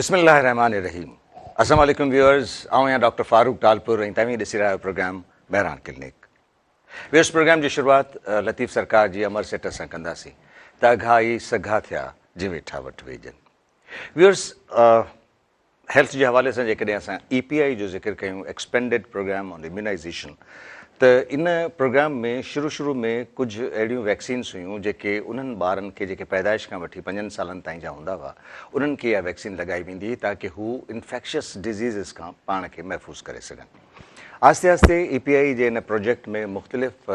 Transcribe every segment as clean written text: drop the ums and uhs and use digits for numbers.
بسم الله الرحمٰن الرحيم السلام عليڪم ويورز آئون آهيان ڊاڪٽر فاروق ٽالپر ۽ توهين ڏسي رهيا آهيو programme Mehran clinic viewers programme جي شروعات لطيف سرڪار جي امر سٽ سان ڪنداسين ته اگها ئي سگها ٿيا جي ويٺا وٺ ويڄن ويورز هيلٿ جي حوالي سان جيڪڏهن اسان اي پي آء جو ذڪر ڪيون ايڪسپينڊيڊ پروگرام آن اميونائيزيشن ته ان پروگرام ۾ شروع شروع ۾ ڪجهه اهڙيون ويڪسينس هيون جيڪي انهن ٻارن کي جيڪي پيدائش کان وٺي پنجن سالن تائين جا هوندا هئا انهن کي اها ويڪسين لڳائي ويندي هئي تاڪه هو انفيڪشس ڊزيزز کان پاڻ کي محفوظ ڪري سگهن. آهستي آهستي اي پي آء جي ان پروجيڪٽ ۾ مختلف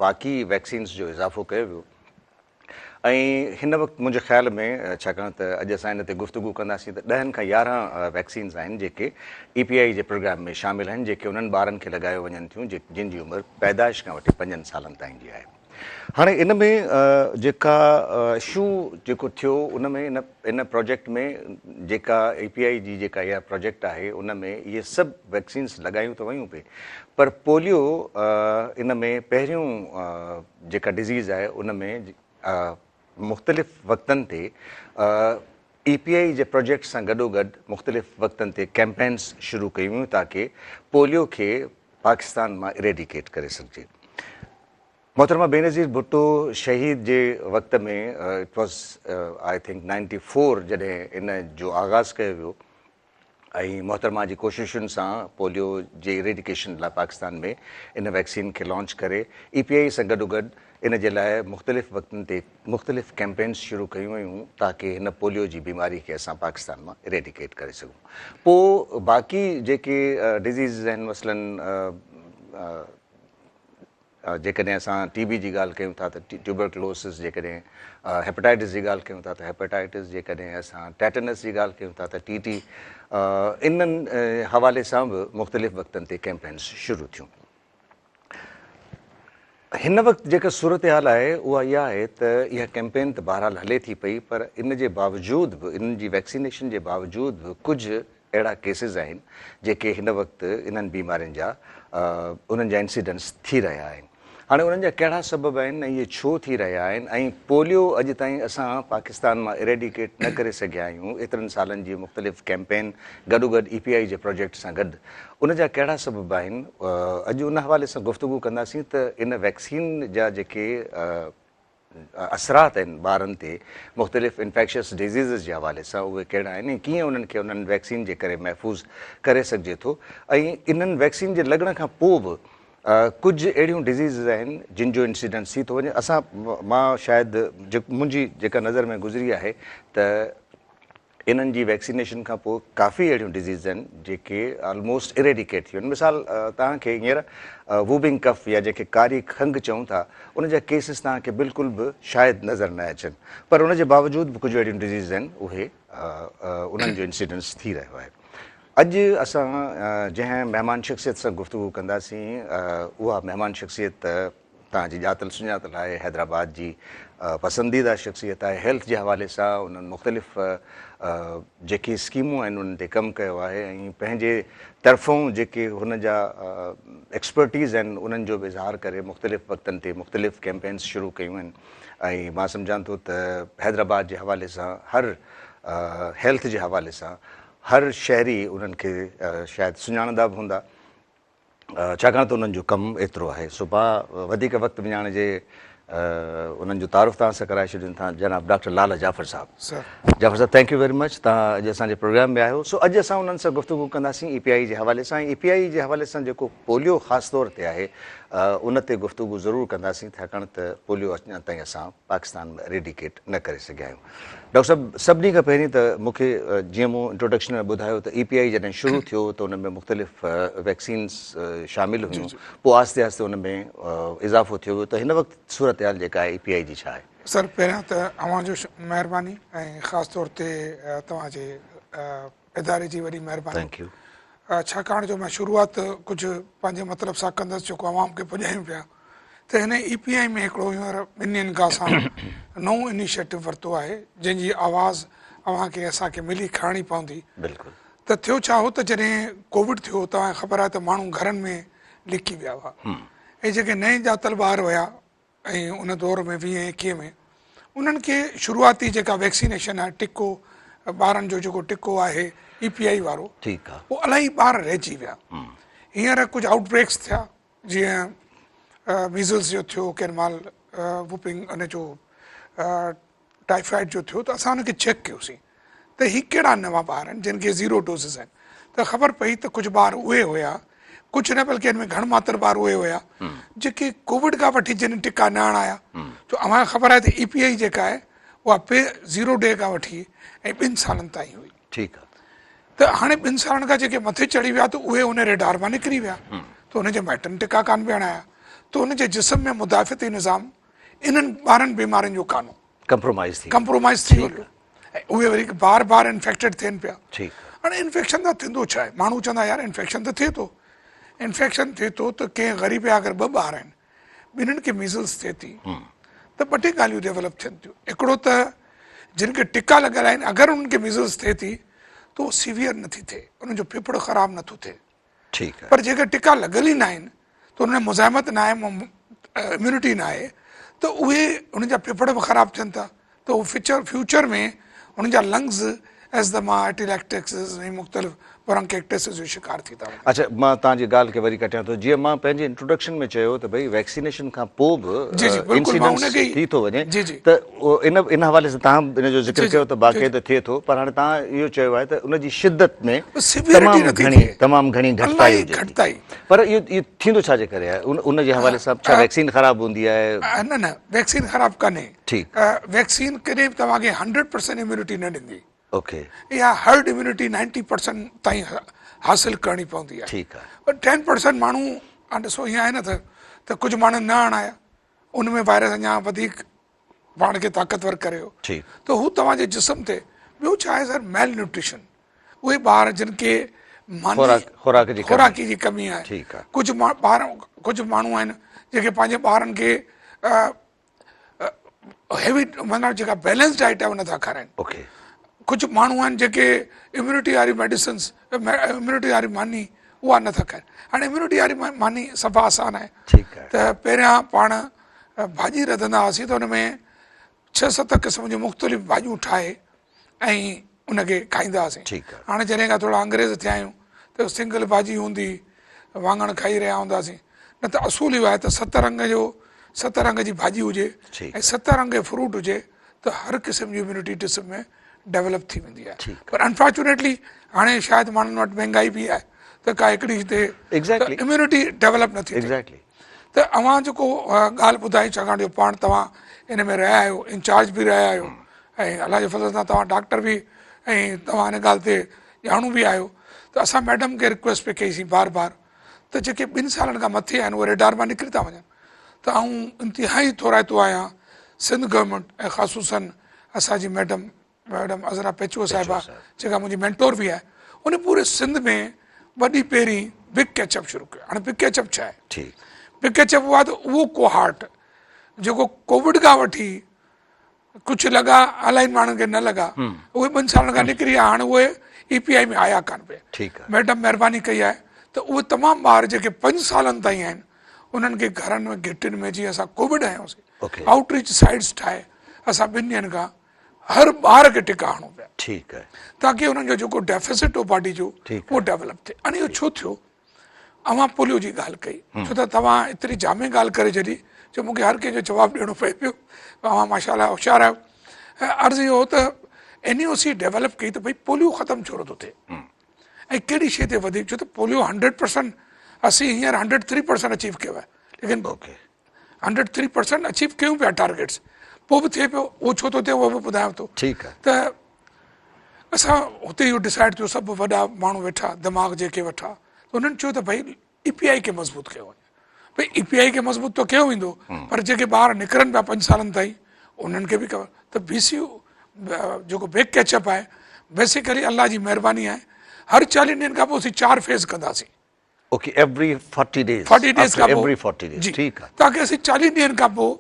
باقي ويڪسينس جو اضافو ڪيو ويو. ۽ هن وقت منهنجي خيال ۾ ڇاڪاڻ ته اڄ اسان ان تي گفتگو ڪنداسين ته ڏهن کان 11 ويڪسينز آهن جيڪي اي پي آء جي پروگرام ۾ شامل آهن جيڪي انهن ٻارن کي لڳايو وڃن ٿيون جن جي عمر پيدائش کان وٺي پنجن سالن تائين جي آهي. هاڻي ان ۾ جيڪا اشو جيڪو ٿيو ان ۾ ان ان پروجيڪٽ ۾ جيڪا اي پي آء جي جيڪا اها پروجيڪٽ آهي ان ۾ اهي سڀ ويڪسينز لڳايون ته ويون پئي پر پوليو ان ۾ پهريون جيڪا ڊزيز آهي ان ۾ مختلف وقتن تي اي پي آء جي پروجيڪٽ سان گڏوگڏ مختلف وقتن تي ڪيمپينس شروع ڪيون ويون تاڪه پوليو کي پاڪستان مان اريڊيڪيٽ ڪري سگهجي. محترمه بينظير ڀٽو شهيد جي وقت ۾ it was I think 94 جڏهن ان جو آغاز ڪيو ويو ۽ محترمه جي ڪوششن سان پوليو جي اريڊيڪيشن لاء پاڪستان ۾ ان ويڪسين کي لانچ ڪري اي پي آء سان گڏوگڏ ان جي لاء مختلف وقتن تي مختلف ڪيمپينس شروع ڪيون ويون تاڪه هن پوليو جي بيماري کي اسان پاڪستان مان اريڊيڪيٽ ڪري سگهون پوء باقي جيڪي ڊزيزز آهن مثلاً جيڪڏهن اسان ٽي بي جي ڳالهه ڪيون ٿا ته ٽيوبرڪلوسس، جيڪڏهن هيپاٽائٽس جي ڳالهه ڪيون ٿا ته هيپاٽائٽس، جيڪڏهن اسان ٽيٽنس جي ڳالهه ڪيون ٿا ته ٽي ٽي، انهن حوالي سان به مختلف وقتن تي ڪيمپينس شروع ٿيون. هن وقت جيڪا صورتحال آهي اها اها آهي ته اها ڪيمپين ته بهرحال هلي ٿي پئي پر ان جي باوجود به انهن جي ويڪسينيشن جي باوجود به ڪجهه اهڙا ڪيسز آهن جيڪي هن وقت انهن بيمارين جا انهن جا انسيڊنٽس ٿي رهيا آهن هاڻي انهن جا ڪهڙا سبب آهن ۽ اهي ڇو ٿي رهيا آهن ۽ پوليو اڄ تائين اسان پاڪستان مان اريڊيڪيٽ نه ڪري سگهيا آهيون ايترن سالن جي مختلف ڪيمپين گڏوگڏ اي پي آء جي پروجيڪٽ سان گڏ ان جا ڪهڙا سبب آهن اڄ ان حوالي سان گفتگو ڪنداسين ته ان ويڪسين جا جيڪي اثرات آهن ٻارن تي مختلف انفيڪشس ڊزيزز جي حوالي سان اهي ڪهڙا آهن ۽ ڪيئن انهن کي انهن ويڪسين جي ڪري محفوظ ڪري سگهجي ٿو ۽ انهن ويڪسين جي لڳڻ کان پوء به ڪجهه اهڙيون ڊزيزز آهن جن جو انسيڊنس ٿي ٿو وڃي اسان مان شايد منهنجي جيڪا نظر ۾ گذري آهي ته انهن جي ويڪسينيشن کان پوء ڪافي اهڙيون ڊزيز آهن جيڪي آلموسٽ اريڊيڪيٽ ٿي ويون مثال توهان کي هينئر ووبنگ ڪف يا جنهن کي ڪاري کنگهه چئون ٿا ان جا ڪيسز توهان کي بلڪل به شايد نظر نه اچن پر ان جي باوجود به ڪجهه اهڙيون ڊزيز آهن اهي انهن جو انسيڊنس ٿي رهيو آهي اڄ اسان جنهن مهمان شخصيت سان گفتگو ڪنداسين اها مهمان شخصيت توهان جي ڄاتل سڃاتل آهي، حيدرآباد جي پسنديده شخصيت آهي، هيلٿ جي حوالي سان انهن مختلف جيڪي اسڪيمون آهن انهن تي ڪم ڪيو آهي ۽ پنهنجي طرفون جيڪي هن جا ايڪسپرٽيز آهن انهن جو به اظهار ڪري مختلف وقتن تي مختلف ڪيمپينس شروع ڪيون آهن ۽ مان سمجهان ٿو ته حيدرآباد جي حوالي سان هر هيلٿ جي حوالي سان هر شهري انهن کي شايد سڃاڻندا به هوندا. ڇاڪاڻ ته انهن جو ڪم ايترو آهي. سو پاء وڌيڪ وقت وڃائڻ جي انهن جو تعارف توهان سان ڪرائي ڇڏيون ٿا جناب ڊاڪٽر لالا جعفر صاحب. جعفر صاحب thank you very much توهان اڄ اسان جي پروگرام ۾ آهيو. سو اڄ اسان انهن سان گفتگو ڪنداسين اي پي آئي جي حوالي سان ۽ اي پي آئي جي حوالي سان جيڪو پوليو خاص طور تي آهي ان تي گفتگو ضرور ڪنداسين ڇاڪاڻ ته پوليو اڃا تائين اسان پاڪستان ۾ اريڊيڪيٽ نه ڪري سگهيا آهيون. ڊاڪٽر صاحب سڀني کان پهرين ته مون کي جيئن مون انٽروڊڪشن ۾ ٻڌايو ته اي پي آئي جڏهن شروع ٿيو ته ان ۾ مختلف ويڪسينز شامل هيون پوء آهستي آهستي ان ۾ اضافو ٿيو ويو ته هن وقت صورتحال جيڪا آهي اي پي آئي جي ڇا آهي؟ سر پهريان ته اوهان جو مهرباني ۽ خاص طور تي توهان جي اداري جي وڏي مهرباني thank you ڇاڪاڻ جو مان شروعات ڪجهه پنهنجي مطلب سان ڪندس جيڪو عوام کي پڄايون پيا ته هن اي پي آئي ۾ هڪڙو هينئر ٻن ڏينهن کان اسان نئون انيشيٽو ورتو آهي جنهن جي آواز اوهان کي اسان کي ملي کڻڻي پوندي بلڪل ته ٿيو ڇا هو ته جڏهن ڪووڊ ٿيو توهان کي خبر آهي ته ماڻهو گهرن ۾ لڪي ويا هئا ۽ جيڪي نئين ڄاتل ٻار هيا ۽ ان دور ۾ ويهين ايڪيهين ۾ انهن کي شروعاتي جيڪا ويڪسينيشن آهي ٽڪو ٻارن جو جيڪو ٽڪو آهي اي پي آئي وارو ٺيڪ آ اهو الاهي ٻار رهجي ويا. هينئر ڪجهه آئوٽ بريڪس ٿيا جيئن ميزلز جو ٿيو ڪنهن مهل ووپنگ ان جو ٽائيفائيڊ جو ٿيو ته اسان ان کي چيڪ ڪيوسين ته هي ڪهڙا نوان ٻار آهن جن کي زيرو ڊوزز آهن ته خبر پئي ته ڪجهه ٻار اهي هيا ڪجهه نه بلڪه ان ۾ گهڻ ماتر ٻار اهي هيا جيڪي ڪووڊ کان وٺي جن ٽڪا نه هڻايا ته اوهان کي خبر آهي ته اي پي آئي جيڪا آهي اها پي زيرو ڊي کان وٺي ۽ ٻن سالن تائين هئي ٺيڪ آهي ته هاڻي ٻن سالن کان جيڪي مٿي چڙهي ويا ته اهي ان ريڊار مان نڪري ويا ته ان جي مائٽن ٽڪا ڪانه پي هڻايا ته ان جي جسم ۾ مدافعتي نظام انهن ٻارن بيمارين جو ڪانو ڪمپرومائز ٿي ڪمپرومائز ٿي ويو ۽ اهي وري بار بار انفيڪٽيڊ ٿين پيا. ٺيڪ. هاڻي انفيڪشن سان ٿيندو ڇا آهي؟ ماڻهو چوندا يار انفيڪشن ته ٿئي ٿو. انفيڪشن ٿئي ٿو ته ڪنهن غريب جا اگر ٻه ٻار آهن ٻنهين کي ميزلز ٿئي ٿي ته ٻه ٽي ڳالهيون ڊيولپ ٿين ٿيون. هڪڙو ته جن کي ٽڪا لڳل آهن اگر انهن کي ميزلز ٿئي ٿي ته اهو سيويئر نٿي ٿئي انهن جو ڦڦڙ خراب نٿو ٿئي. ٺيڪ آهي. پر جيڪي ٽڪا لڳل ئي ناهن ته انهن ۾ مزاحمت ناهي اميونٽي ناهي ته اهي انهن جا ڦڦڙ به خراب ٿين ٿا ته هو فيچر فيوچر ۾ انهن جا لنگز ايزدما ايٽيليڪٽيسز ۽ مختلف برونڪيڪٽيسز جو شڪار ٿي ٿا وڃن. اڇا مان توهان جي ڳالهه کي وري ڪٽيان ٿو جيئن مان پنهنجي انٽروڊڪشن ۾ چيو ته ڀئي ويڪسينيشن کان پوء به جي جي بلڪل مان ان کي ٿي ٿو وڃي جي جي ته ان ان حوالي سان توهان به ان جو ذڪر ڪيو ته باقاعده ٿئي ٿو پر هاڻي توهان اهو چيو آهي ته ان جي شدت ۾ تمام گهڻي تمام گهڻي گهٽتائي هجي ٿي پر اهو اهو ٿيندو ڇا جي ڪري آهي ان ان جي حوالي سان ڇا ويڪسين خراب هوندي آهي؟ نه نه ويڪسين خراب ڪانهي ٺيڪ ويڪسين ڪڏهن به توهان کي 100% اميونٽي نه ڏيندي. اوڪي اها هرڊ اميونٽي 90% تائين حاصل ڪرڻي پوندي آهي. ٺيڪ آهي. پر 10% ماڻهو هاڻي ڏسو ائين آهي نه ته ته ڪجهه ماڻهن نه هڻايا ان ۾ وائرس اڃا وڌيڪ پاڻ کي طاقتور ڪري ويو ته هو توهان جي جسم تي ٻيو ڇا آهي سر ميل نيوٽريشن اهي ٻار جن کي ماني خوراڪي جي ڪمي آهي ڪجهه ٻار ڪجهه ماڻهو آهن جيڪي پنهنجي ٻارن کي هيوي معنيٰ جيڪا بيلنس ڊائٽ آهي اها نٿا کارائن ڪجهه ماڻهو آهن جيڪي اميونٽي واري ميڊيسنس اميونٽي واري ماني اها نٿا کائن هاڻي اميونٽي واري ماني صفا آسان آهي ته پهريان پاڻ ڀاڄي رڌندا هئاسين ته ان ۾ ڇهه ست قسم جون مختلف ڀاڄيون ٺاهي ۽ ان کي کائيندا هئاسين هاڻي جڏهن کان ٿورا انگريز ٿيا آهيون ته سنگل ڀاڄي هوندي واڱڻ کائي رهيا هونداسين نه ته اصول اهو آهي ته ست رنگ جو ست رنگ جي ڀاڄي هجي ۽ ست رنگ جو فروٽ هجي ته هر قسم جي اميونٽي جسم ۾ ڊيولپ ٿي ويندي آهي پر انفارچونيٽلي هاڻي شايد ماڻهن وٽ مهنگائي به آهي ته ڪا هڪڙي هتي اميونٽي ڊيولپ نٿي ٿئي ته اوهان جيڪو ڳالهه ٻڌائي ڇاڪاڻ جو پاڻ توهان ان ۾ رهيا آهيو انچارج به رهيا آهيو ۽ الله جي فضل سان توهان ڊاڪٽر به ۽ توهان ان ڳالهه تي ڄاڻو به آهيو ته اسان ميڊم کي رڪويسٽ پئي ڪئيسين بار بار ته جيڪي ٻن سالن کان مٿي آهن اهي ريڊار مان نڪري ٿا وڃن ته آئون انتهائي ٿورائتو آهيان سنڌ گورنمينٽ ۽ خصوصن اسان جي ميڊم ميڊم عذرا پيچوهو صاحبه جيڪا منهنجي مينٽور به آهي ان پوري سنڌ ۾ وڏي پهرين بگ ڪيچ اپ شروع ڪيو هاڻي بگ ڪيچ اپ ڇا آهي ٺيڪ بگ ڪيچ اپ اهو آهي ته اهو ڪوهارٽ جيڪو ڪووڊ کان وٺي ڪجهه لڳا الائي ماڻهن کي نه لڳا اهي ٻن سالن کان نڪري ويا هاڻي اهي اي پي آئي ۾ آيا ڪانه پيا ٺيڪ آهي ميڊم مهرباني ڪئي آهي ته اهي تمام ٻار جيڪي پنج سالن تائين آهن انهن کي گهرن ۾ گهٽين ۾ جيئن اسان ڪووڊ هنيوسين آئوٽ ريچ سائيٽس ٺاهي اسان ٻن ڏينهن کان هر ٻار کي ٽڪا هڻون پيا ٺيڪ آهي تاڪي انهن جو جيڪو ڊيفيسٽ هو باڊي جو اهو ڊيولپ ٿئي هاڻي اهو ڇو ٿيو اوهان پوليو جي ڳالهه ڪئي ڇو ته توهان ايتري جامع ڳالهه ڪري ڇڏي جو مونکي هر ڪنهن جو جواب ڏيڻو پئي پيو اوهان ماشاء الله هوشيار آهيو عرض اهو ته اين او سي ڊيولپ ڪئي ته ڀئي پوليو ختم ڇو نٿو ٿئي ۽ ڪهڙي شي تي وڌيڪ ڇو ته پوليو 100% اسين هينئر 103% اچيو ڪيو آهي ليڪن 103% اچيو ڪيون پيا ٽارگيٽس پوء به ٿئي پيو اهو ڇو ٿو ٿئي اهو به ٻڌايان ٿو ٺيڪ آهي ته اسان هتي اهو ڊسائيڊ ٿيو سڀ وڏا ماڻهو ويٺا دماغ جيڪي ويٺا ته انهن چيو ته ڀئي اي پي آئي کي مضبوط ڪيو وڃي ڀئي اي پي آئي کي مضبوط ته ڪيو ويندو پر جيڪي ٻار نڪرن پيا پنج سالن تائين انهن کي به ڪور ته بي سي جيڪو بيڪ ڪيچ اپ آهي بيسيڪلي الله جي مهرباني آهي هر چاليهن ڏينهن کان پوء اسين چار فيز ڪنداسين اوڪي ايوري 40 ڊيز 40 ڊيز کان پوء ايوري 40 ڊيز ٺيڪ آ تاڪي اسين 40 ڏينهن کان پوء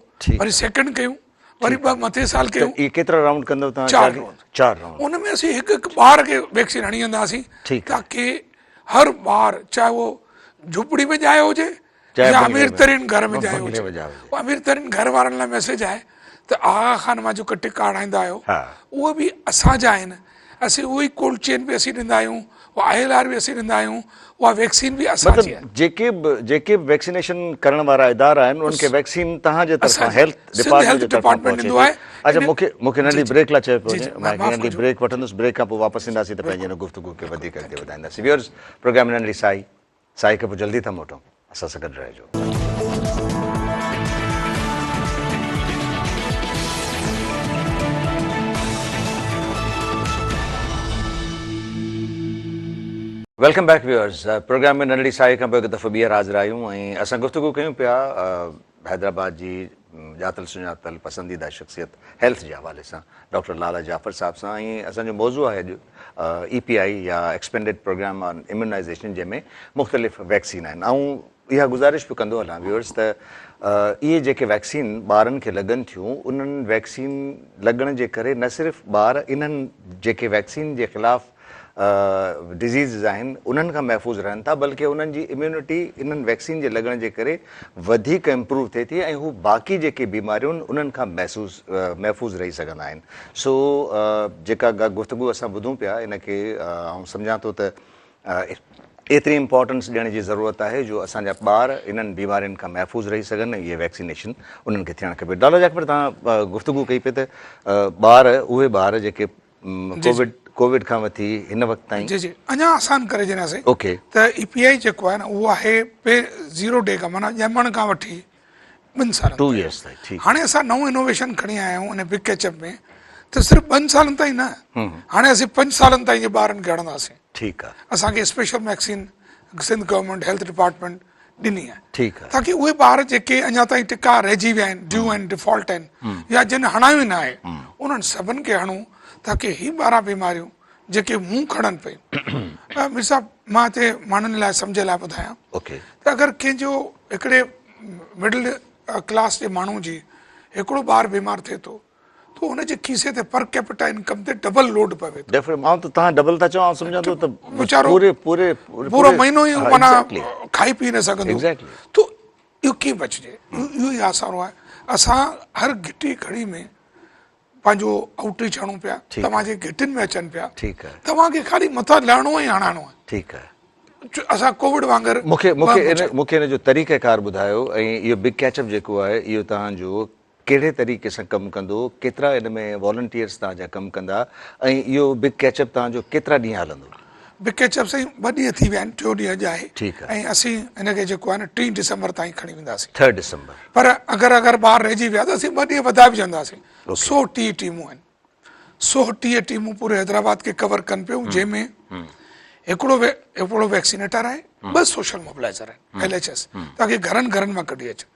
وري سيڪنڊ ڪيون وري ٻه مٿي سال ڪيون اي ڪيترا رائونڊ ڪندو توهان چار رائونڊ چار رائونڊ ان ۾ اسين هڪ هڪ ٻار کي ويڪسين هڻي وينداسين تاڪي هر ٻار چاهي اهو جهوپڙي ۾ ڄايو هجي يا امير ترين گهر ۾ ڄايو هجي امير ترين گهر وارن لاء ميسيج آهي ته آغا خان مان جيڪو ٽڪا هڻائيندا آهيو اهي به اسان جا آهن اسين اهو ئي ڪولڊ چين به اسين ڏيندا آهيون، اها I L R به اسين ڏيندا آهيون، اها ويڪسين به اسان جي آهي. مطلب جيڪي به جيڪي به ويڪسينيشن ڪرڻ وارا ادارا آهن انهن کي ويڪسين توهان جي طرفان هيلٿ ڊپارٽمينٽ جي طرفان پهچي ٿي. اڇا مون کي مون کي ننڍي بريڪ لاء چيو پيو وڃي مان هڪ ننڍي بريڪ وٺندس بريڪ کان پوء واپس اينداسين ته پنهنجي هن گفتگو کي وڌيڪ اڳتي وڌائينداسين. ويورز پروگرام ۾ ننڍڙي سائي سائي کان پوء جلدي ٿا موٽون اسان سان گڏ رهجو. Welcome back viewers programme ۾ ننڍڙي ساهي کان پوء هڪ دفعو ٻيهر حاضر آهيون ۽ اسان گفتگو ڪيون پيا حيدرآباد جي ڄاتل سڃاتل پسنديده شخصيت هيلٿ جي حوالي سان ڊاڪٽر لالا جعفر صاحب سان ۽ اسان جو موضوع آهي اڄ اي پي آئي يا ايڪسپينڊيڊ پروگرام آن اميونائيزيشن جنهن ۾ مختلف ويڪسين آهن. آئون اها گذارش به ڪندو هلان ويورز ته اهي جيڪي ويڪسين ٻارن کي لڳن ٿيون انهن ويڪسين لڳڻ جي ڪري نه صرف ٻار انهن جيڪي ويڪسين جي خلاف ڊزيزز آهن انهن کان محفوظ رهن ٿا بلڪه انهن جي اميونٽي انهن ويڪسين جي لڳڻ جي ڪري وڌيڪ امپروو ٿئي ٿي ۽ هو باقي جيڪي بيماريون آهن انهن کان محسوس محفوظ رهي سگهندا آهن سو جيڪا گفتگو اسان ٻڌون پيا ان کي آئون سمجهان ٿو ته ايتري امپورٽنس ڏيڻ جي ضرورت آهي جو اسان جا ٻار انهن بيمارين کان محفوظ رهي سگهن ۽ اهي ويڪسينيشن انهن کي ٿيڻ کپي ڊاڪٽر جعفر توهان گفتگو ڪئي پئي ته ٻار اهي ٻار جيڪي ڪووڊ ڪووڊ کان وٺي هن وقت تائين. جي جي اڃا آسان ڪري ڇڏياسين اوڪي ته اي پي آئي جيڪو آهي نه اهو آهي پي زيرو ڊي کان معنيٰ ڄمڻ کان وٺي ٻن سالن 2 يئرس تائين ٺيڪ هاڻي اسان نئون انوويشن کڻي آيا آهيون ان بگ ڪيچ اپ ۾ ته صرف ٻن سالن تائين نه هاڻي اسين پنج سالن تائين جي ٻارن کي هڻنداسين ٺيڪ آهي اسان کي special vaccine Sindh government health department ڏني آهي ٺيڪ آهي تاڪي اهي ٻار جيڪي اڃا تائين ٽڪا رهجي ويا آهن ڊيو آهن ڊيفالٽ آهن يا جن هڻايو ئي نه آهي انهن سڀن کي هڻون تاڪي هي 12 بيماريون جيڪي منهن کڻن پيون مير صاحب مان هتي ماڻهن لاء سمجهه لاء ٻڌايان ته اگر ڪنهن جو هڪڙي مڊل ڪلاس جي ماڻهو جي هڪڙو ٻار بيمار ٿئي ٿو ته ان جي کيسي تي پر ڪيپيٽا انڪم تي ڊبل لوڊ پوي ٿو. ڊيفرنٽ آئون ته تهان ڊبل ٿا چئو آئون سمجهان ٿو ته ويچارو پوري پوري پورو مهينو ئي معنيٰ کائي پي نه سگهندو. ايگزيڪٽلي. ته اهو ڪيئن بچجي؟ اهو ئي آسارو آهي. اسان هر گهٽي گهڙي ۾ پنهنجو آئوٽ ريچ هڻون پيا، توهان جي گهٽين ۾ اچن پيا، توهان کي خالي مٿان لهڻو ۽ هڻائڻو آهي. ٺيڪ آهي. اسان ڪووڊ وانگر مونکي مونکي ان مونکي ان جو طريقه ڪار ٻڌايو ۽ اهو بگ ڪيچ اپ جيڪو آهي اهو توهان جو ڪهڙي طريقي سان ڪم ڪندو، ڪيترا ان ۾ والنٽيئرس توهان جا ڪم ڪندا ۽ اهو بگ ڪيچ اپ توهان جو ڪيترا ڏينهن هلندو؟ بگ ڪيچ اپ سائين ٻه ڏينهن ٿي ويا آهن، ٽيون ڏينهن اڄ آهي ٺيڪ آهي. ۽ اسين ان کي جيڪو آهي نه ٽين ڊسمبر تائين کڻي وينداسين. ٿرڊ ڊسمبر. پر اگر اگر ٻار رهجي ويا ته اسين ٻه ڏينهن وڌائي وجهنداسين. 130 ٽيمون آهن. 130 ٽيمون پوري حيدرآباد کي ڪور ڪن پيون جنهن ۾ هڪڙو هڪڙو ويڪسينيٽر آهي، ٻه سوشل موبلائزر آهن ايل ايڇ ايس تاڪي گهرن گهرن مان ڪڍي اچن.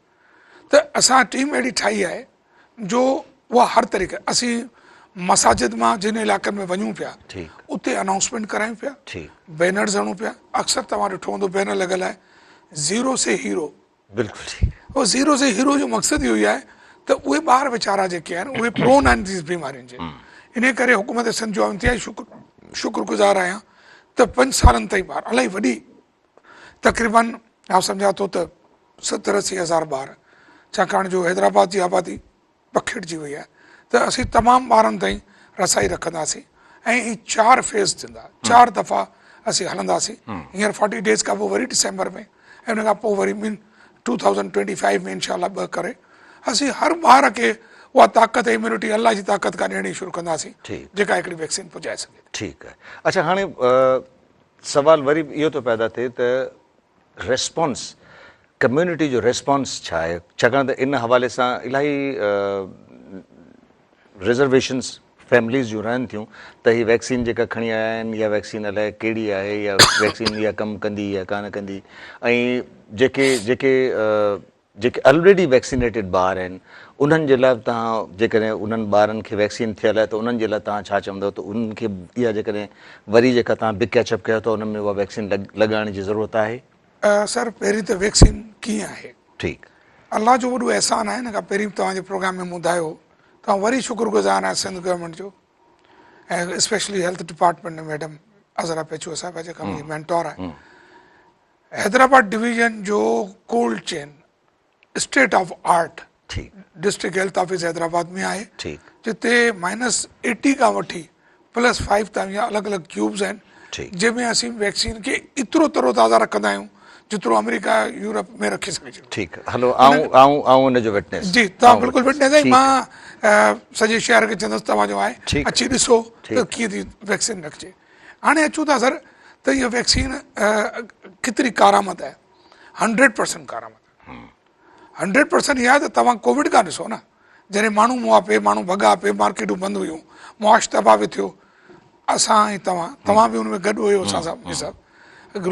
ته اسان ٽيم اهڙي ٺاهي آهي جو اها هر طريقي اسين مساجد مان جن علائقن ۾ وڃون پيا اتي انائونسمينٽ ڪرايون پيا بينرز هڻون پيا اڪثر توهان ڏٺو هوندو بينر لڳل آهي زيرو سي هيرو بلڪل ٺيڪ اهو زيرو سي هيرو جو مقصد اهو ئي آهي ته اهي ٻار ويچارا جيڪي آهن اهي پرون آهن these بيمارين جي ان ڪري حڪومت سنڌ جو انتهائي شڪر شڪر گذار آهيان ته پنج سالن تائين ٻار الاهي وڏي تقريبن آئون سمجهان ٿو ته 70 80 هزار ٻار ڇاڪاڻ جو حيدرآباد جي آبادي پکڙجي وئي آهي ته اسين تمام ٻارن تائين رسائي رکنداسين ۽ هي چار فيز ٿيندا چار دفعا اسين هلنداسين هينئر فورٽي ڊيز کان پوء وري ڊسمبر ۾ ۽ ان کان پوء وري ٻن 2025 ۾ انشاء الله ٻه ڪري اسين هر ٻار کي اها طاقت اميونٽي الله جي طاقت کان ڏيڻي شروع ڪنداسين جيڪا هڪڙي ويڪسين پڄائي سگهي ٿي. ٺيڪ آهي اڇا هاڻي سوال وري به اهو ٿو پيدا ٿئي ته ريسپانس ڪميونٽي جو ريسپانس ڇا آهي ڇاڪاڻ ته ان حوالي سان الاهي ريزرويشنس فيمليز جون رهن ٿيون ته هي ويڪسين جيڪا کڻي آيا آهن يا ويڪسين الائي ڪهڙي آهي يا ويڪسين اها ڪم ڪندي يا ڪانه ڪندي ۽ جيڪي جيڪي جيڪي الريڊي ويڪسينيٽيڊ ٻار آهن انهن جي لاء به توهان جيڪڏهن انهن ٻارن کي ويڪسين ٿيل آهي ته انهن جي لاء توهان ڇا چوندؤ ته انهن کي اها جيڪڏهن وري جيڪا توهان بگ ڪيچ اپ ڪيو ٿا انهن ۾ اها ويڪسين لڳائڻ جي ضرورت آهي؟ سر پهرين ته ويڪسين ڪيئن آهي؟ ٺيڪ. الله جو وڏو احسان آهي ان کان پهرين به توهان جي پروگرام ۾ مون ٻڌايو هو ته آئون وري شڪر گذار آهيان سنڌ گورنمينٽ جو ۽ specially health department madam Azra Pechuho صاحبه جيڪا منهنجي مينٽور آهي حيدرآباد ڊويزن جو cold chain state of art district health office Hyderabad ۾ آهي جتي مائنس ايٽي کان وٺي پلس فائيو تائين جا الڳ الڳ ڪيوبز آهن جنهن ۾ اسين ويڪسين کي ايترو ترو تازه رکندا آهيون جيترو آمريڪا يورپ ۾ رکي سگهجي ٿو. ٺيڪ هلو آئون آئون ان جو وٽنس. جي توهان بلڪل وٽنس آهيو مان سڄي شهر کي چوندس توهان جو آهي اچي ڏسو ته ڪيئن ٿي ويڪسين رکجي. هاڻي اچون ٿا سر ته اها ويڪسين ڪيتري ڪارآمد آهي. 100% ڪارآمد آهي. 100% اها آهي ته توهان ڪووڊ کان ڏسو نه جڏهن ماڻهو مئا پئي ماڻهو ڀڳا پئي مارڪيٽون بند هيون معاش تباهه به ٿيو اسان ۽ توهان توهان به ان ۾ گڏ هيو اسان سان سڀ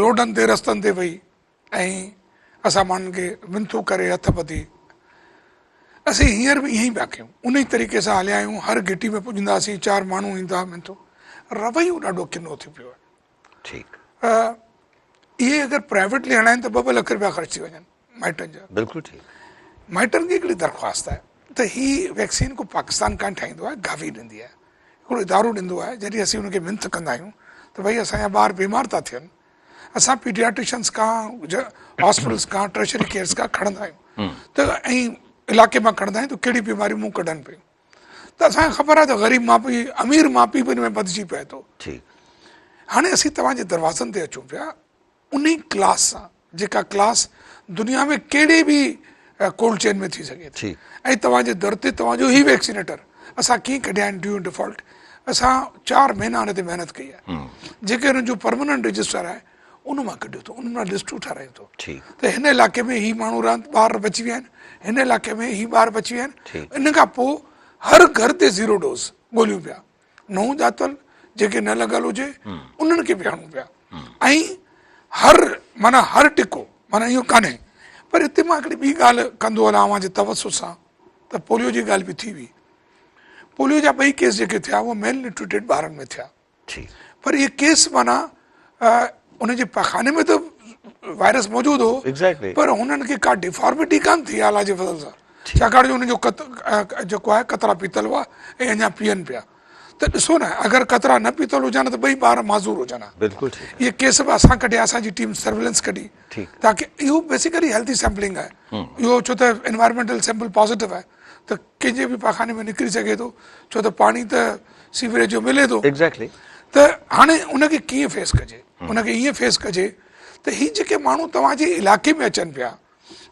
روڊن تي رستن تي وئي ۽ اسان ماڻهن کي منٿون ڪري هٿ ٻڌي اسين هينئر به ائين ئي پيا ڪيون ان ئي طريقي سان هليا آهيون هر گهٽي ۾ پڄنداسين چار ماڻهو ايندا منٿون رويو ڏاڍو ڪنو ٿي پيو آهي. ٺيڪ. اهي اگر پرائيويٽلي هڻائين ته ٻه ٻه لک روپيا خرچ ٿي وڃن مائٽن جا. بلڪل ٺيڪ. مائٽن کي هڪڙي درخواست آهي ته هي ويڪسين ڪو پاڪستان ڪانه ٺاهيندو آهي گاوي ڏيندي آهي هڪڙو ادارو ڏيندو آهي جڏهن اسين ان کي منٿ ڪندا آهيون ته ڀئي اسان جا ٻار بيمار ٿا ٿين اسان پيڊياٽريشنس کان هاسپيٽلس کان ٽرشري ڪيئرس کان کڻندا آهيون ته ۽ علائقي مان کڻندا آهيون ته ڪهڙي بيماريون منهن ڪڍن پيون ته اسان کي خبر آهي ته غريب ماء پيء امير ماء پيء به ان ۾ ٻڌجي پئي ٿو. ٺيڪ. هاڻي اسين توهان جي دروازن تي اچون پيا انهي ڪلاس سان جيڪا ڪلاس دنيا ۾ ڪهڙي به ڪولڊ چين ۾ ٿي سگهي ٿي ۽ توهان جي در تي توهان جو هي ويڪسينيٽر اسان ڪيئن ڪڍيا آهن ڊيو ڊيفالٽ اسان 4 مهينا ان تي محنت ڪئي آهي جيڪي انهن جو پرماننٽ رجسٽر آهي ان مان ڪڍيو اٿو ان مان لسٽون ٺارايون اٿو ته هن علائقي ۾ هي ماڻهو رهن ٻار بچي ويا آهن هن علائقي ۾ هي ٻار بچي ويا آهن ان کان پوء هر گهر تي زيرو ڊوز ڳوليون پيا نئون ڄاتل جيڪي نه لڳل هجي انهن کي به هڻون پيا ۽ هر معنيٰ هر ٽڪو معنيٰ اهو ڪانهي پر هتي مان هڪڙي ٻي ڳالهه ڪندو هلان اوهان جي توسط سان ته پوليو جي ڳالهه به ٿي وئي پوليو جا ٻئي ڪيس جيڪي ٿيا اهي ميل نيوٽريٽيڊ ٻارن ۾ ٿيا پر اهي ڪيس معنيٰ ان جي پاخاني ۾ ته وائرس موجود هو پر هنن کي ڪا ڊيفارمٽي ڪانه ٿي الله جي فضل سان ڇاڪاڻ جو ان جو جيڪو آهي قطرا پيتل هئا ۽ اڃا پيئن پيا ته ڏسو نه اگر قطرا نه پيتل هجن ته ٻئي ٻار معذور هجن ها. بلڪل ٺيڪ. اهي ڪيس به اسان ڪڍيا اسان جي ٽيم سرويلنس ڪڍي تاڪه اهو بيسيڪلي هيلٿي سيمپلنگ آهي اهو ڇو ته انوائرمينٽل سيمپل پازيٽو آهي ته ڪنهن جي به پاخاني ۾ نڪري سگهي ٿو ڇو ته پاڻي ته سيوريج جو ملي ٿو. ايگزيڪٽلي. ته هاڻي ان کي ڪيئن فيس ڪجي ان کي ائين فيس ڪجي ته هي جيڪي ماڻهو توهان جي علائقي ۾ اچن پيا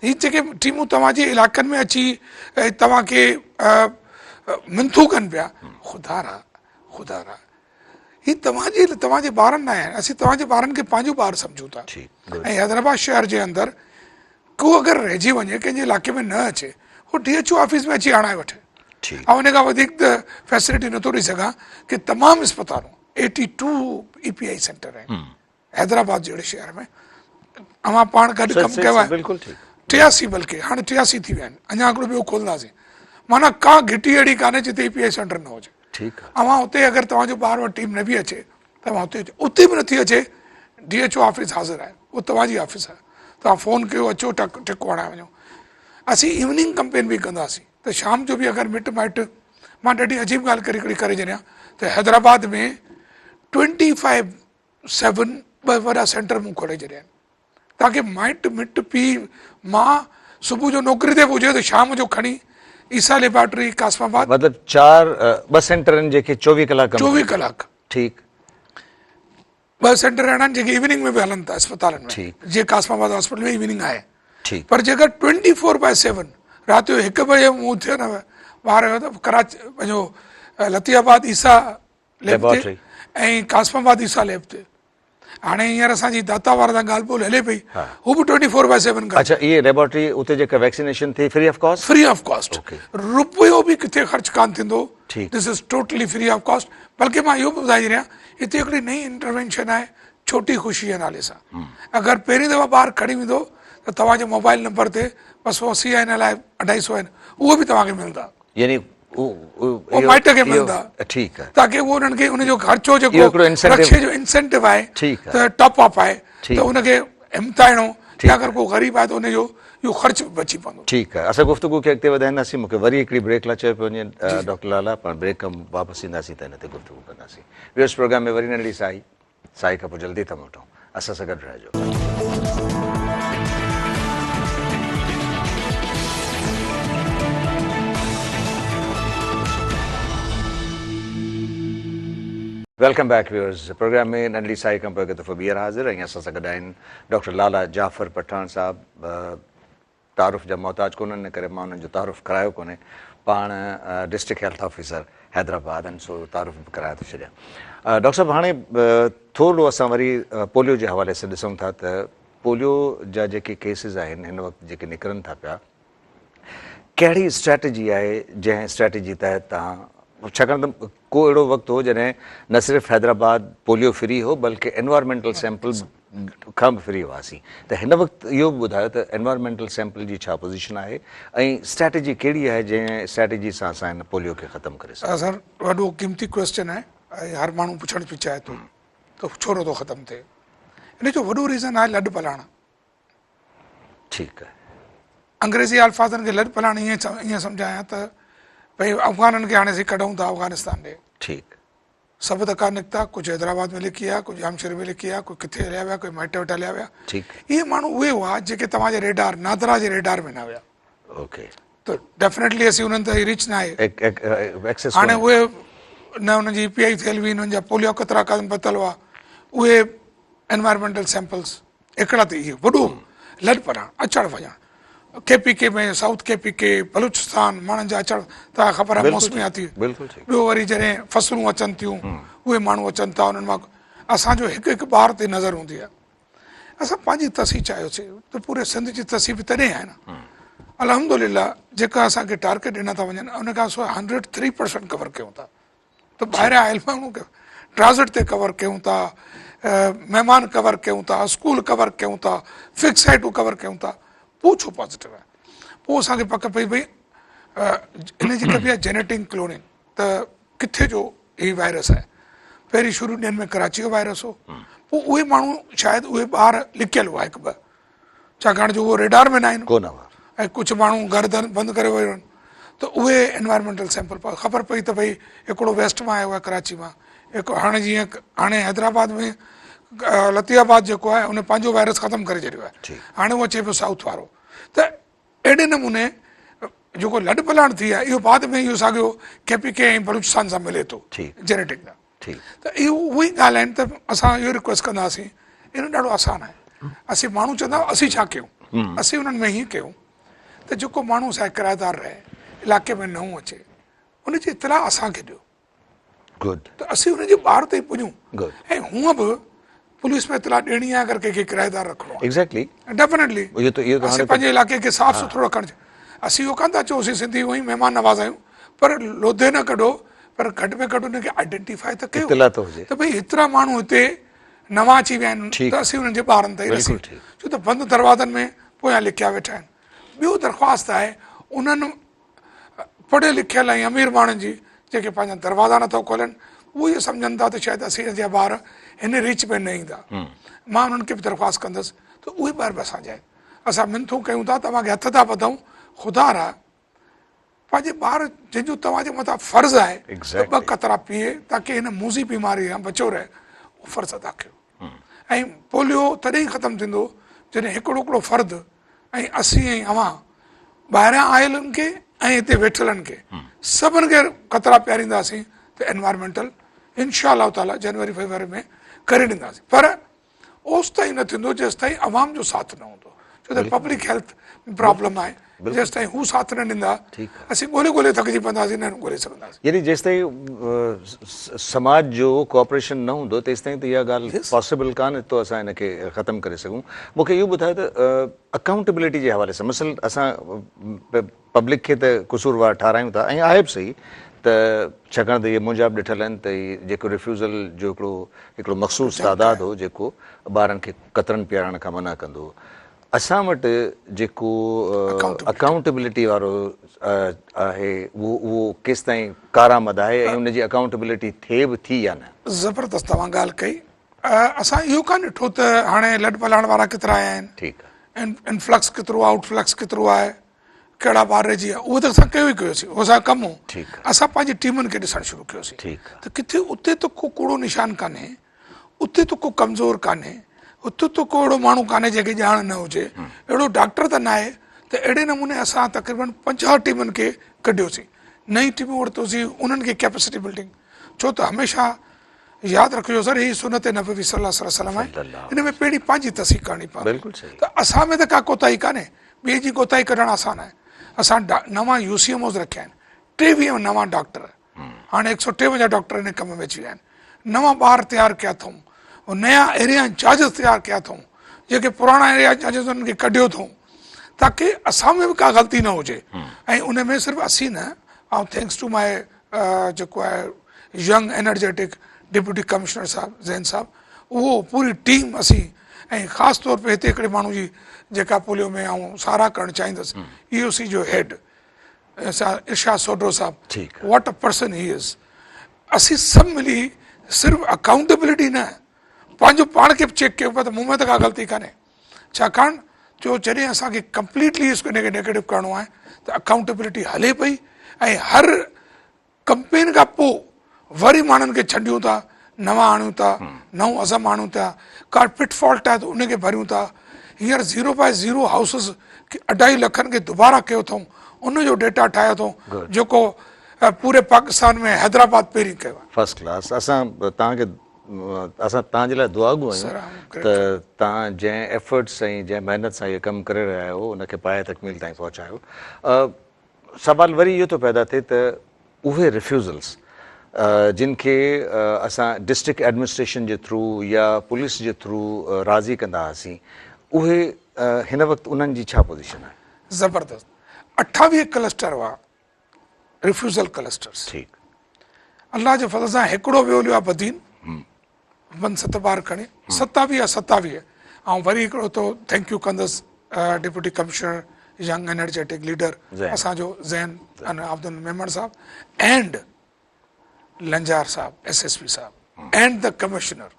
هي جيڪي ٽيمون توهان جي علائقن ۾ اچي توهان کي منٿون ڪن پيا خدا را خدا را هي توهان جي توهان جي ٻارن نه آهن اسين توهان جي ٻارن کي پنهنجو ٻار سمجهون ٿا ۽ حيدرآباد شهر جي اندر ڪو اگر رهجي وڃي ڪنهن جي علائقي ۾ نه اچي هو ڊي ايڇ او آفيس ۾ اچي هڻائي وٺي ۽ ان کان وڌيڪ ته فيسلٽي نٿو ڏئي سگهان ڪي تمام اسپتالون 82 اي پي آئي سينٽر آهن حيدرآباد جهڙي شهر ۾ اوهان پاڻ گڏ ڪم ڪيو آهي بلڪل ٺيڪ 83 بلڪه هاڻي 83 ٿي ويا آهن اڃا هڪڙو ٻيو کولنداسين معنيٰ ڪا گهٽي اهڙي ڪانهي جتي اي پي آئي سينٽر نه هجي ٺيڪ اوهان اتي اگر توهان جو ٻار وٽ ٽيم نه به اچي ته اوهان اتي اچو اتي به نٿي اچي ڊي ايڇ او آفيس حاضر آهي اهو توهان جي آفيس آهي توهان فون ڪيو اچو ٽڪو هڻائي وڃو اسين ايوننگ ڪمپين به ڪنداسين ته شام جو به اگر مٽ مائٽ مان ڏاڍي عجيب ڳالهه ڪري هڪڙي ڪري ڇڏيان ته حيدرآباد ۾ 25 7 ٻه وڏا سينٽر مون کولي ڇڏيا آهن تاڪه مائٽ مٽ پيء ماء صبح جو نوڪري تي به هجي ته شام جو کڻي عيسيٰ ليبارٽري قاسم آباد. مطلب چار ٻه سينٽر آهن جيڪي 24 ڪلاڪ ڪم 24 ڪلاڪ. ٺيڪ. ٻه سينٽر اهڙا آهن جيڪي ايوننگ ۾ به هلن ٿا اسپتالن ۾ ٺيڪ. جيئن قاسم آباد هاسپيٽل ۾ ايوننگ آهي. ٺيڪ. پر جيڪر 24/7 رات جو 1 بجي مون ٿيو نه ٻار ته ڪراچي پنهنجو لطيف آباد عيسيٰ ليب تي ۽ قاسم آباد عيسيٰ ليب تي هاڻي هينئر اسان جي داتا وارن سان ڳالهه ٻولهه هلي پئي هو به 24/7 ڪن. اڇا اهي ليبارٽري اتي جيڪا ويڪسينيشن ٿي free of cost? Free of cost رپيو به ڪٿي خرچ ڪانه ٿيندو this is totally free of cost بلڪه مان اهو به ٻڌائي ڇڏيان هتي هڪڙي نئين انٽروينشن آهي ڇوٽي خوشي جي نالي سان اگر پهرين دفعا ٻار کڻي ويندو ته توهان جي موبائل نمبر تي 280 آهن الائي 250 آهن اهو به توهان کي ملندا. يعني اهو مائٽ کي ملندا ٺيڪ آهي تاڪه اهو انهن کي ان جو خرچو جيڪو رڪشي جو انسينٽو آهي ته ٽاپ اپ آهي ته ان کي همتائڻو يا اگر ڪو غريب آهي ته ان جو اهو خرچ به بچي پوندو. ٺيڪ آهي اسان گفتگو کي اڳتي وڌائينداسين مون کي وري هڪڙي بريڪ لاء چيو پيو وڃي ڊاڪٽر لالا پاڻ بريڪ کان واپس اينداسين ته ان تي گفتگو ڪنداسين ويورس پروگرام ۾ وري ننڍڙي ساهي ساهي کان پوء جلدي ٿا موٽون اسان سان گڏ رهجو. Welcome back viewers programme ۾ ننڍڙي ساهي کان پوء هڪ دفعو ٻيهر حاضر ۽ اسان سان گڏ آهن ڊاڪٽر لالا جعفر پٺاڻ صاحب تعارف جا محتاج ڪونهن ان ڪري مان انهن جو تعارف ڪرايو ڪونهي پاڻ ڊسٽرڪٽ هيلٿ آفيسر حيدرآباد آهن سو تعارف به ڪرائي ٿو ڇڏيان ڊاڪٽر صاحب هاڻي ٿورڙو اسان وري پوليو جي حوالي سان ڏسون ٿا ته پوليو جا جيڪي ڪيسز آهن هن وقت جيڪي نڪرن ٿا پيا ڪهڙي اسٽريٽجي آهي جنهن اسٽريٽجي تحت توهان ڇاڪاڻ ته ڪو اهڙو وقت هو جڏهن نه صرف حيدرآباد پوليو فري هو بلڪه انوائرمينٽل سيمپل کان به فري هئاسين ته هن وقت اهو به ٻڌايو ته انوائرمينٽل سيمپل جي ڇا پوزيشن آهي ۽ اسٽريٽجي ڪهڙي آهي جنهن اسٽريٽجي سان اسان هن پوليو کي ختم ڪري سگهون. سر وڏو قيمتي ڪويسچن آهي ۽ هر ماڻهو پڇڻ به چاهي ٿو ته ڇو نٿو ختم ٿئي ان جو وڏو ريزن آهي لڏ پلاڻ. ٺيڪ آهي. انگريزي الفاظن کي لڏ پلاڻ ائين ائين سمجهايان ته ڀئي افغانن کي هاڻي اسين ڪڍون ٿا افغانستان ڏي. ٺيڪ. سڀ ته ڪا نڪتا، ڪجهه حيدرآباد ۾ لڪي آيا، ڪجهه ڄامشوري ۾ لڪي آيا، ڪجهه ڪٿي هليا ويا، ڪجهه مائٽ وٽ هليا ويا. ٺيڪ. اهي ماڻهو اهي هئا جيڪي توهان جي ريڊار، نادرا جي ريڊار ۾ نه هيا. اوڪي. ته ڊيفنيٽلي اسين انهن تائين ريچ نه آهي. ايڪسيس هاڻي اهي نه انهن جي اي پي آئي ٿيل هئي، انهن جا پوليو قطرا ڪن پتل هئا، اهي انوائرمينٽل سيمپلز هڪڙا ته اهي وڏو لڏ پلاڻ اچڻ وڃڻ K P K ۾ south K P K Balochistan ماڻهن جا اچڻ توهان خبر آهي موسمياتي ٻيو وري جڏهن فصلون اچن ٿيون اهي ماڻهو اچن ٿا انهن مان اسان جو هڪ هڪ ٻار تي نظر هوندي آهي اسان پنهنجي تصحيح چاهيوسي ته پوري سنڌ جي تصحيح به تڏهن آهي نه الحمدلله جيڪا اسان کي ٽارگيٽ ڏنا ٿا وڃن ان کان سواء 103% ڪور ڪيون ٿا ته ٻاهريان آيل ماڻهو کي ٽرانزٽ تي ڪور ڪيون ٿا مهمان ڪور ڪيون ٿا اسڪول ڪور ڪيون ٿا فڪس سائيٽون ڪور ڪيون ٿا پوء ڇو پازيٽو آهي پوء اسان کي پڪ پئي ڀئي ان جي ڪبي آهي جينيٽنگ ڪلوننگ ته ڪٿي جو هي وائرس آهي پهرين شروع ڏينهن ۾ ڪراچي جو وائرس هو پوء اهي ماڻهو شايد اهي ٻار لڪيل هئا هڪ ٻه ڇاڪاڻ جو اهو ريڊار ۾ نه آهن ڪونه هئا ۽ ڪجهه ماڻهو گهر در بند ڪري ويو آهن ته اهي انوائرمينٽل سيمپل خبر پئي ته ڀئي هڪڙو ويسٽ مان آيو آهي ڪراچي مان هڪ هاڻي جيئن هاڻي حيدرآباد ۾ لطيف آباد جيڪو آهي ان پنهنجو وائرس ختم ڪري ڇڏيو آهي هاڻي اهو اچي پيو سائوٿ وارو ته اهڙي نموني جيڪو لڏ پلاڻ ٿي آهي اهو بعد ۾ اهو ساڳيو ڪي پي ڪي ۽ بلوچستان سان ملي ٿو جينيٽڪ سان ته اهو اهو ئي ڳالهه آهن ته اسان اهو رڪويسٽ ڪنداسين اهو ڏاڍو آسان آهي اسين ماڻهو چوندا اسين ڇا ڪيون اسين انهن ۾ هيئن ڪيون ته جيڪو ماڻهو اسان ڪرائيدار رهي علائقي ۾ نئون اچي ان جي اطلاع اسان کي ڏيو ته اسين ان جي ٻار تائين پڄون ۽ هونء به پوليس ۾ اطلاع ڏيڻي آهي اگر ڪنهن کي ڪرائيدار رکڻو آهي ايگزيڪٽلي ڊيفينيٽلي اهو ته اهو ته اسين پنهنجي علائقي کي صاف سٿرو رکڻ اسين اهو ڪانه ٿا چئون اسين سنڌي هونئن ئي مهمان نواز آهيون پر لوڌي نه ڪڍو پر گهٽ ۾ گهٽ ان کي آئيڊينٽيفائي ته ڪيو اطلاع ته هجي ته ڀئي هيترا ماڻهو هتي نوان اچي ويا آهن ته اسين انهن جي ٻارن تائين رسي ڇو ته بند دروازن ۾ پويان لڪيا ويٺا آهن ٻيو درخواست آهي انهن پڙهيل لکيل ۽ امير ماڻهن جي جيڪي پنهنجا دروازا نٿا کولن اهي اهو سمجهن ٿا ته شايد اسين جا ٻار هن ريچ ۾ نه ايندا مان انهن کي به درخواست ڪندس ته اهي ٻار به اسان جا آهن اسان منٿون ڪيون ٿا توهان کي هٿ ٿا ٻڌون خدا را پنهنجي ٻار جنهن جو توهان جي مٿان فرض آهي ته ٻه قطرا پيئي تاڪي هن موذي بيماري کان بچيو رهي اهو فرض ادا ڪيو ۽ پوليو تڏهن ئي ختم ٿيندو جڏهن هڪڙو هڪڙو فرد ۽ اسين ۽ اوهان ٻاهريان آيلن کي ۽ هتي ويٺلن کي سڀن کي قطرا پيارينداسين ته انوائرمينٽل انشاء الله تعالي جنوري فيبروري ۾ ڪري ڏينداسين پر اوستائين نه ٿيندو جيستائين عوام جو ساٿ نه هوندو ڇو ته پبلڪ هيلٿ پرابلم آهي جيستائين هو ساٿ نه ڏيندا اسين ڳولي ڳولي ٿڪجي پونداسين نه ڳولي سگهنداسين. يعني جيستائين سماج جو ڪوآپريشن نه هوندو تيستائين ته اها ڳالهه پاسيبل ڪانه ته اسان ان کي ختم ڪري سگهون. مون کي اهو ٻڌايو ته اڪائونٽيبلٽي جي حوالي سان مثلا اسان پبلڪ کي ته قصوروار ٺهرايون ٿا ۽ آهي به صحيح ته ڇاڪاڻ ته اهي منهنجا به ڏٺل آهن ته هي جيڪو ريفيوزل جو هڪڙو هڪڙو مخصوص تعداد هو جيڪو ٻارن کي قطرن پيارڻ کان منع ڪندو هو. اسان وٽ جيڪو اڪائونٽيبلٽي وارو آهي اهو اهو ڪيستائين ڪارآمد آهي ۽ ان جي اڪائونٽيبلٽي ٿئي به ٿي يا نه؟ زبردست توهان ڳالهه ڪئي. اسان اهو ڪانه ڏٺو ته هاڻي لڏ پلاڻ وارا ڪيترا آيا آهن، ٺيڪ آهي. انفلڪس ڪيترو آئوٽ فلڪس ڪيترو آهي، ڪهڙا ٻار رهجي ويا، اهو ته اسان ڪيو ئي ڪيوسين، اهو اسان جو ڪم هو. ٺيڪ آهي. اسان پنهنجي ٽيمن کي ڏسڻ شروع ڪيوسين ٺيڪ آهي. ته ڪٿي اتي ته ڪو ڪوڙو نشان ڪانهي، اتي ته ڪو ڪمزور ڪانهي، اتي ته ڪو اهڙو ماڻهو ڪانهي جنهن کي ڄاڻ نه هجي، اهڙو ڊاڪٽر ته ناهي ته اهڙي نموني اسان تقريبن 50 ٽيمن کي ڪڍيوسين، نئين ٽيمون ورتوسين، انهن کي ڪيپسٽي بلڊنگ، ڇو ته هميشه ياد رکجو سر هي سنت نبوي صلي الله عليه وسلم آهي ان ۾ پهرين پنهنجي تصحيح ڪرڻي پوندي بلڪل صحيح ته اسان ۾ ته ڪا ڪوتاهي ڪانهي ٻئي جي ڪوتاهي ڪڍڻ آسان آهي اسان نوان يو سي ايم اوز رکيا آهن 23 نوان ڊاڪٽر هاڻي 153 ڊاڪٽر ان ڪم ۾ اچي ويا آهن نوان ٻار تيار ڪيا اٿئون نيا ايريا انچارجز تيار ڪيا اٿئون جيڪي پراڻا ايريا انچارجز انهن کي ڪڍيو اٿئون تاڪه اسان ۾ به ڪا غلطي نه هجي ۽ ان ۾ صرف اسين نه آئون thanks to ماء جيڪو آهي ينگ انرجيٽڪ ڊپٽي ڪمشنر صاحب زين صاحب اهو پوري ٽيم اسين ۽ خاص طور پي هتي هڪڙي ماڻهو جي جيڪا پوليو ۾ آئون ساراهه ڪرڻ چاهيندس اي او سي جو هيڊ ارشاد سوڍو صاحب واٽ ا پرسن هي از اسين سڀ ملي صرف اڪائونٽيبلٽي نه پنهنجو پاڻ کي به چيڪ ڪيو پيا ته مون ۾ ته ڪا غلطي ڪانهي ڇاڪاڻ جو جڏهن اسان کي ڪمپليٽلي ان کي نيگيٽو ڪرڻو آهي ته اڪائونٽيبلٽي هلي پئي ۽ هر ڪمپين کان پوء وري ماڻهن کي ڇنڊيون ٿا نوان آڻيون ٿا نئون عزم آڻيون ٿا ڪا پٽ فالٽ آهي ته ان کي ڀريون ٿا هينئر زيرو باء زيرو هائوسز اڍائي لکن کي دوباره ڪيو اٿئون ان جو ڊيٽا ٺاهيو اٿئون جيڪو پوري پاڪستان ۾ حيدرآباد پهرين ڪيو آهي. فرسٽ ڪلاس اسان توهان کي اسان توهان جي لاء دعاگو آهيون ته توهان جنهن ايفرٽس ۽ جنهن محنت سان اهو ڪم ڪري رهيا آهيو ان کي پايه تڪميل تائين پهچايو. سوال وري اهو ٿو پيدا ٿئي ته اهي ريفيوزلس جن کي اسان ڊسٽرڪٽ ايڊمنسٽريشن جي ٿرو يا پوليس جي ٿرو راضي ڪندا هئاسين اهي هن وقت انهن جي ڇا پوزيشن آهي؟ زبردست 28 ڪلسٽر هئا ريفيوزل ڪلسٽرز ٺيڪ الله جي فضل سان هڪڙو ويو هليو آهي بدين بند ست بار کڻي 27 27 آئون وري هڪڙو تو thank you ڪندس deputy commissioner young energetic leader اسان جو زين عبد ميمڻ صاحب اینڊ لنجار صاحب ايس ايس پي صاحب and the commissioner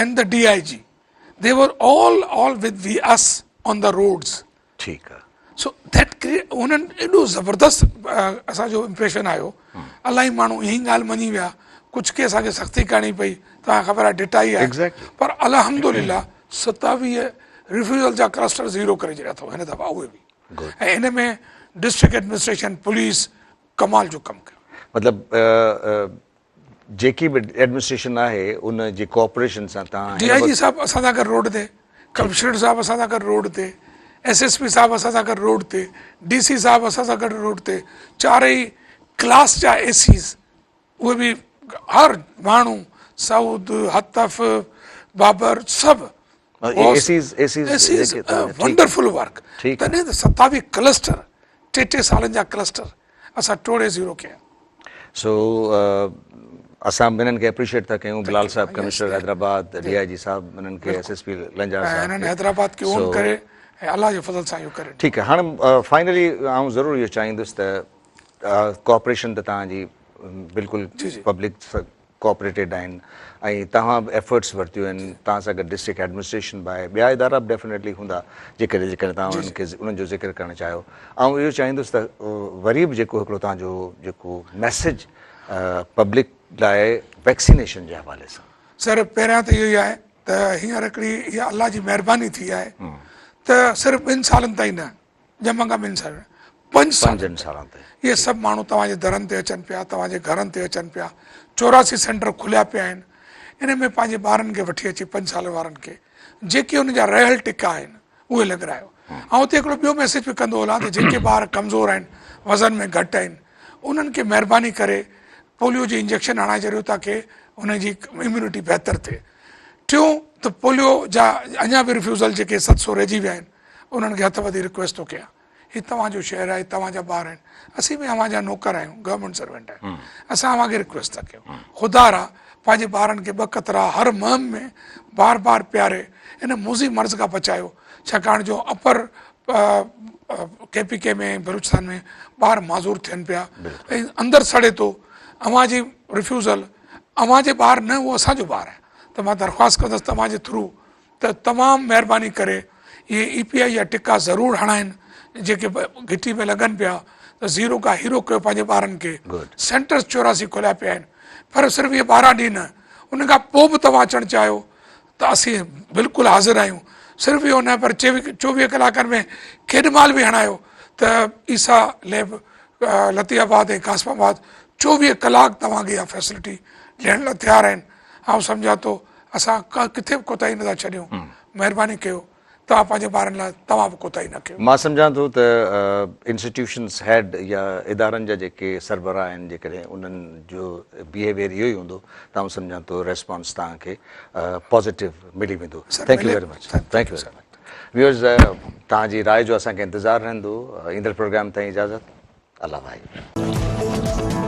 and the D I G they were all all with we us on the roads ٺيڪ آ. سو that ڪري انهن ايڏو زبردست اسان جو امپريشن آيو الاهي ماڻهو ائين ڳالهه مڃي ويا ڪجهه کي اسان کي سختي ڪرڻي پئي توهان خبر آهي ڊٽائي آهي پر الحمد لله 27 ريفيوزل جا ڪلسٽر زيرو ڪري ڇڏيا اٿو هن دفعا اهي به ۽ ان ۾ ڊسٽرڪٽ ايڊمنسٽريشن پوليس ڪمال جو ڪم ڪيو. مطلب جيڪي به ايڊمنسٽريشن آهي ان جي ڪوآپريشن سان توهان ڊي I جي صاحب اسان سان گڏ روڊ تي، ڪمشنر صاحب اسان سان گڏ روڊ تي، ايس ايس پي صاحب اسان سان گڏ روڊ تي، ڊي سي صاحب اسان سان گڏ روڊ تي، چارئي ڪلاس جا اي سيز اهي به هر ماڻهو سعود، هتف، بابر سڀ ونڊرفل ورڪ تڏهن ته 27 ڪلسٽر ٽي ٽي سالن جا ڪلسٽر اسان ٽوڙي زيرو ڪيا. سو اسان به انهن کي اپريشيٽ ٿا ڪيون بلال صاحب ڪمشنر حيدرآباد ڊي I جي صاحب انهن کي ايس ايس پي لنجار صاحب انهن حيدرآباد کي اون ڪري ۽ الله جي فضل سان اهو ڪري ٺيڪ آهي هاڻ فائنلي آئون ضرور اهو چاهيندس ته ڪوآپريشن ته توهان جي بلڪل پبلڪ ڪوآپريٽيڊ آهن ۽ توهان به ايفرٽس ورتيون آهن توهان سان گڏ ڊسٽرڪٽ ايڊمنسٽريشن به آهي ٻيا ادارا به ڊيفنيٽلي هوندا جيڪڏهن جيڪڏهن توهان انهن کي انهن جو ذڪر ڪرڻ چاهيو آئون اهو چاهيندس ته وري به جيڪو هڪڙو توهان جو جيڪو ميسيج پبلڪ لاء ويڪسينيشن جي حوالي سان. سر پهريان ته اهو ئي آهي ته هينئر هڪڙي اها الله جي مهرباني ٿي آهي ته صرف ٻن سالن تائين نه ڄم کان ٻن سالن پنج پنجن سالن تائين اهي سڀ ماڻهو توهان جي درن تي اچن پيا توهان جي گهرن تي اچن پيا 84 سينٽر کليا پيا آهن ان ۾ پنهنجي ٻارن کي وٺي اچي پنج سال وارن کي جيڪي ان جا رهيل ٽڪا آهن اهي لڳرايو ۽ اتي هڪڙو ٻيو ميسيج به ڪندو هلان ته جيڪي ٻار ڪمزور آهن وزن ۾ گهٽ آهن انهن کي مهرباني ڪري پوليو جي انجيڪشن هڻائي ڇڏيو تاڪي ان جي اميونٽي بهتر ٿئي ٽيون ته پوليو جا اڃا به ريفيوزل جيڪي 700 رهجي ويا آهن انهن کي هٿ ٻڌي رڪويسٽ ٿو ڪيان هي توهان جو شهر آهي توهان جا ٻار آهن اسين به اوهان جا نوڪر آهيون گورنمينٽ سرونٽ آهيون اسان اوهان کي رڪويسٽ ٿا ڪيون خدا را پنهنجي ٻارن کي ٻه قطرا هر مهم ۾ بار بار پياري ان موذي مرض کان بچايو ڇاڪاڻ جو اپر ڪي پي ڪي ۾ بلوچستان ۾ ٻار معذور ٿين پيا ۽ اندر سڙي ٿو اوهان جي ريفيوزل اوهان جي ٻار نه اهو اسان جو ٻار آهي ته مان درخواست ڪندس توهان جي ٿرو ته تمام مهرباني ڪري اهي اي پي آئي جا ٽڪا ضرور هڻائن جيڪي گهٽي ۾ لڳن پيا ته زيرو کان هيرو ڪيو پنهنجي ٻارن کي سينٽرز 84 کوليا پيا آهن پر صرف اهي 12 ڏينهن نه ان کان پوء به توهان اچڻ چاهيو ته اسين بلڪل حاضر آهيون صرف اهو نه پر 24 ڪلاڪن ۾ ڪيڏ مهل به هڻايو ته عيسيٰ ليب لطيف آباد ۽ قاسم آباد 24 ڪلاڪ توهان کي اها فيسلٽي ڏيڻ لاء تيار آهن. آئون سمجهان ٿو اسان ڪٿي به ڪوتاهي نٿا ڇڏيون. مهرباني ڪيو توهان پنهنجي ٻارن لاء توهان به ڪوتاهي نه ڪيو. مان سمجهان ٿو ته انسٽيٽيوشنس هيڊ يا ادارن جا جيڪي سربراهه آهن جيڪڏهن انهن جو بيهيويئر اهو ئي هوندو ته آئون سمجهان ٿو ريسپانس توهان کي پازيٽو ملي ويندو. Thank you very much. Thank you very much. Viewers توهان جي راء جو اسان کي انتظار رهندو. ايندڙ پروگرام تائين اجازت. الله ڀائي.